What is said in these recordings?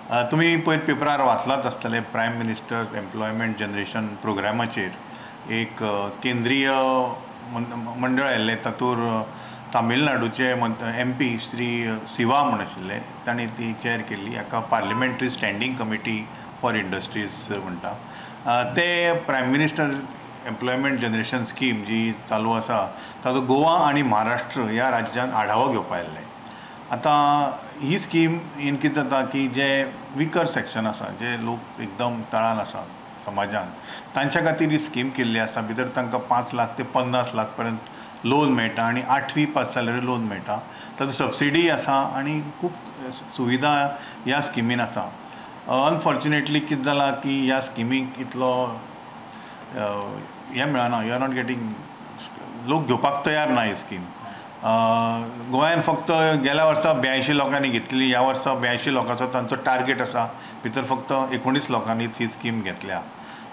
तुमी पयर पेपरार वाचलात आसतलें, प्रायम मिनिस्टर एम्प्लॉयमेंट जनरेशन प्रोग्रामाचेर एक केंद्रीय मंडळ आयिल्लें. तातूंत तामिळनाडूचे MP Shri Siva म्हूण आशिल्ले, तांणी ती चेअर केल्ली. हाका parliamentary standing committee for industries म्हणटा. ते prime minister employment generation scheme जी चालू आसा ताचो गोवा आनी महाराष्ट्र ह्या राज्यांत आढावो घेवपा आयिल्ले. आतां ही स्कीम इन कितें जाता की जे विकर सेक्शन आसा, जे लोक एकदम तळान आसा समाजान, तांच्या खातीर ही स्कीम केल्ली आसा. भितर तांकां 5 लाख ते 50 लाख पर्यंत लोन मेळटा आनी 8वी पास जाल्यार लोन मेळटा. ताचो सबसिडी आसा आनी खूब सुविधा ह्या स्किमीन आसा. अनफॉर्च्युनेटली कितें जालां की ह्या स्किमीक इतलो हें मेळना, you are not getting, लोक घेवपाक तयार ना ही स्कीम. गोंयान फक्त गेल्या वर्सा 82 लोकांनी घेतली, ह्या वर्सा 82 लोकांचो तांचो टार्गेट आसा, भितर फक्त 19 लोकांनीच ही स्कीम घेतल्या.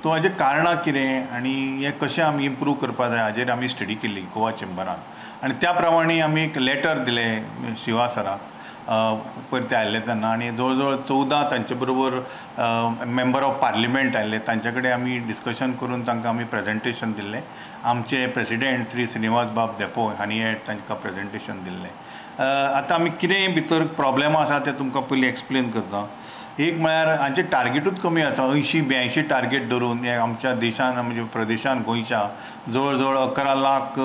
तो हाजें कारणां कितें आनी हें कशें आमी इम्प्रूव करपाक जाय हाजेर आमी स्टडी केली गोवा चेंबरान आनी त्या प्रमाणे आमी एक लेटर दिलें शिवा सराक पयर ते आयिल्ले तेन्ना, आनी जवळ जवळ 14 तांचे बरोबर मेंबर ऑफ पार्लिमेंट आयिल्ले, तांचे कडेन आमी डिस्कशन करून तांकां आमी प्रेजेंटेशन दिल्लें. आमचे प्रेसिडेंट श्री श्रीनिवास बाब धेंपो हांणी हें तांकां प्रेजेंटेशन दिल्लें. आतां आमी कितें भितर प्रॉब्लेम आसा तें तुमकां पयलीं एक्सप्लेन करता. एक म्हळ्यार हांचे टार्गेटूच कमी आसा, 80 82 टार्गेट धरून हे आमच्या देशान म्हणजे प्रदेशान गोंयच्या जवळ जवळ 11 लाख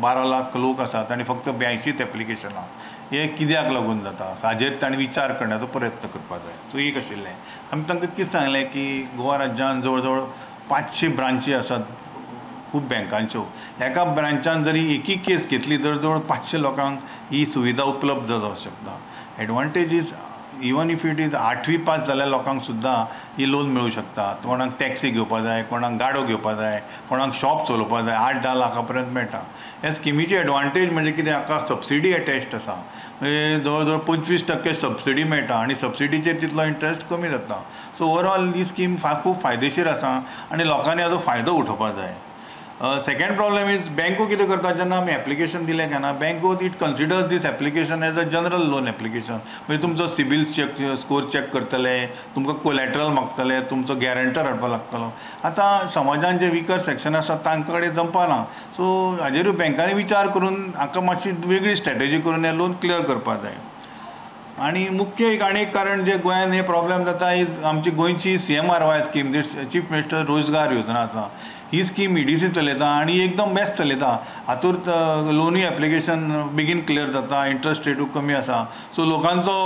12 लाख लोक आसात आनी फक्त 82 एप्लिकेशनां. हें कित्याक लागून जाता हाजेर तांणी विचार करण्याचो प्रयत्न करपाक जाय. सो एक आशिल्लें आमी तांकां कितें सांगलें की गोवा राज्यान जवळ जवळ 500 ब्रांची आसात खूब बँकांच्यो, एका ब्रांचान जरी एकही केस घेतली तर जवळ 500 लोकांक ही सुविधा उपलब्ध जावंक शकता. Advantage is even if it is 8वी पास जाल्यार लोकांक सुद्दां ही लोन मेळूं शकता. कोणाक टॅक्सी घेवपा जाय, कोणाक गाडो घेवपा जाय, कोणाक शॉप चलोवपा जाय, 8-10 लाखां पर्यंत मेळटा. ह्या स्किमीची एडवांटेज म्हणजे कितें, हाका सबसिडी एटॅच्ड आसा, म्हणजे जवळ जवळ 25% सबसिडी मेळटा आनी सबसिडीचेर तितलो इंट्रस्ट कमी जाता. सो ओवरऑल ही स्कीम खूब फायदेशीर आसा आनी लोकांनी हाजो फायदो उठोवपा जाय. सेकंड प्रॉब्लम is बँको कितें करता, जेन्ना आमी एप्लिकेशन दिलें काय ना, बँको it considers this application as a general loan application. म्हणजे तुमचो सिबील चेक स्कोर चेक करतले, तुमकां कोलॅटरल मागतले, तुमचो गॅरंटर हाडपाक लागतलो. आतां समाजान जे विकर सेक्शन आसा तांकां कडेन जमपाना, सो हाजेरूय बँकांनी विचार करून हाका मातशी वेगळी स्ट्रॅटेजी करून हें लोन क्लियर करपाक जाय. आनी मुख्य एक आनी एक कारण जे गोंयान हे प्रॉब्लेम जाता is आमची गोंयची CMRY scheme, chief minister Rozgar Yojana आसा, ही स्कीम EDC चलयता आनी एकदम बेस्ट चलयता. हातूंत लोनूय एप्लिकेशन बेगीन क्लियर जाता, इंट्रस्ट रेटूय कमी आसा. सो लोकांचो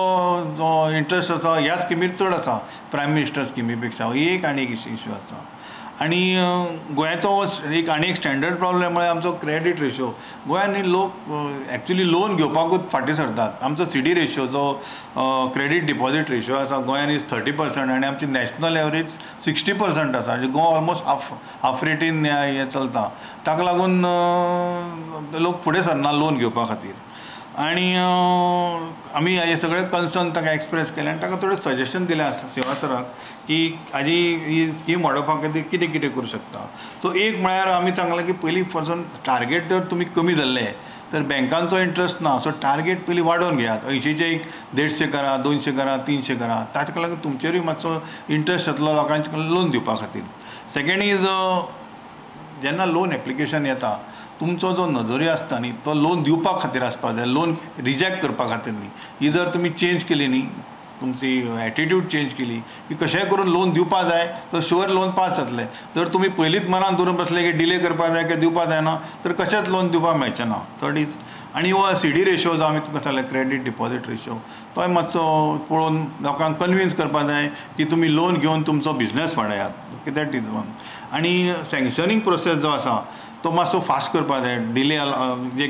जो इंट्रस्ट आसा ह्या स्किमीर चड आसा प्रायम मिनिस्टर स्किमी पेक्षा. ही एक आनी एक इश्यू आसा. आनी गोंयाचो एक आनी एक स्टँडर्ड प्रॉब्लेम म्हळ्यार आमचो क्रेडीट रेशो. गोंयांत लोक एक्चुली लोन घेवपाकूच फाटीं सरतात. आमचो CD ratio जो क्रेडीट डिपॉजीट रेशो आसा गोंयान is 30% आनी आमची नॅशनल एवरेज 60% आसा. म्हणजे गोवा ऑलमोस्ट हाफ रेटीन हें चलता. ताका लागून लोक फुडें सरना लोन घेवपा खातीर. आनी आमी हे सगळे कन्सर्न ताका एक्सप्रेस केले आनी ताका थोडें सजेशन दिलें आसा शिवा सराक की हाजी ही स्कीम वाडोवपा खातीर कितें कितें करूं शकता. सो एक म्हळ्यार आमी सांगलां की पयलीं पर्सन टार्गेट जर तुमी कमी धरले तर बँकांचो इंट्रस्ट ना, सो टार्गेट पयलीं वाडोवन घेयात, 80चे एक 150 करा, 200 करा, 300 करा, ताका लागून तुमचेरूय मातसो इंट्रस्ट येतलो लोकांचे लोन दिवपा खातीर. सेकेंड is जेन्ना लोन एप्लिकेशन येता तुमचो जो नजरियो आसता न्ही तो लोन दिवपा खातीर आसपा जाय, लोन रिजेक्ट करपा खातीर न्ही. ही जर तुमी चेंज केली न्ही, तुमची एटिट्यूड चेंज केली की कशेंय करून लोन दिवपा जाय तर शुअर लोन पास जातलें. जर तुमी पयलींच मनान धरून बसले की डिले करपा जाय काय दिवपा जायना तर कशेंच लोन दिवपाक मेळचें ना. थर्ड is आनी हो CD ratio जो आमी तुमकां सांगलें क्रेडीट डिपॉजीट रेशो तोय मातसो पळोवन लोकांक कन्विन्स करपा जाय की तुमी लोन घेवन तुमचो बिजनेस वाडयात. That is one. आनी सँक्शनींग प्रोसेस जो आसा तो मातसो फास्ट करपा जाय. डिले जे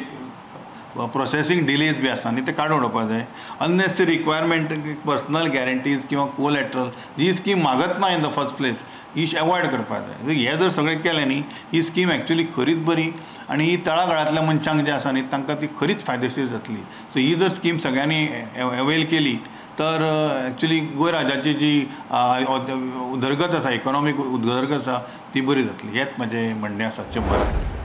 प्रोसेसींग डिलेज बी आसा न्ही ते काडून उडोवपा जाय. अननेसेसरी रिक्वायरमेंट पर्सनल गॅरंटीज किंवा कोलॅटरल जी स्कीम मागत ना in the first place he avoid करपा जाय. हें जर सगळें केलें न्ही ही स्कीम एक्चुली खरीच बरी आनी ही तळागाळांतल्या मनशांक जे आसा न्ही तांकां ती खरीच फायदेशीर जातली. सो ही जर स्कीम सगळ्यांनी अवेल केली तर एक्चुली गोंय राज्याची जी उदरगत आसा, इकॉनॉमीक उदरगत आसा ती बरी जातली. हेंच म्हजें म्हणणें आसा चेंबरांत.